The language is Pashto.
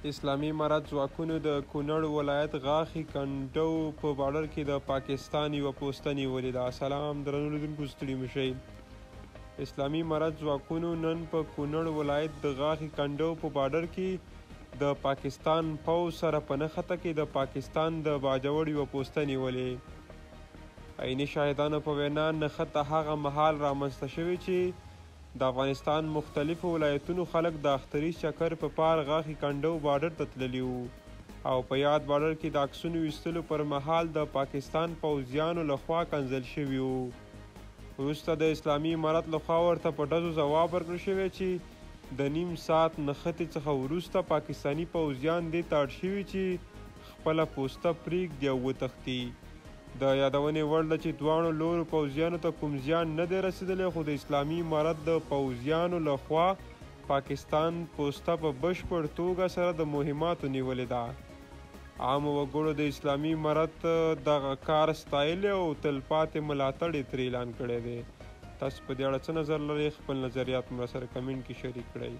اسلامي امارت ځواکونو د کونړ ولایت غاښي کنډو په باډر کې د پاکستان یوه پوسته نیولې ده. سلام درنو لیدونکو، ستړي مه شئ. اسلامي امارت ځواکونو نن په کونړ ولایت د غاښي کنډو په باډر کې د پاکستان پوځ سره په نښته کې د پاکستان د باجوړ یوه پوسته نیولې. عیني شاهدانو په وینا، نښته هغه مهال رامنځته شوې چې د افغانستان مختلفو ولایتونو خلک د اختریز چکر په پار غاښي کنډو باډر ته تللي وو او په یاد باډر کې د عکسونو ویستلو پر مهال د پاکستان پوځیانو له خوا کنځل شوي وو. وروسته د اسلامي امارت له خوا ورته په ډزو ځواب ورکړل شوی چې د نیم ساعت نښتې څخه وروسته پاکستاني پوځیان دې ته اړ شوي چې خپله پوسته پرېږدي او وتښتي. د یادونې وړ ده چې دواړو لورو پوځیانو ته کوم زیان نه دی رسېدلی، خو د اسلامي امارت د پوځیانو له خوا پاکستان پوسته په بشپړ توګه سره د مهماتو نیولې ده. عامو وګړو د اسلامي امارت دغه کار ستایلی او تلپاتې ملاتړ یې ترې اعلان کړی دی. تاسو په دې اړه څه نظر لرئ؟ خپل نظریات مو راسره کمنټ کې شریک کړئ.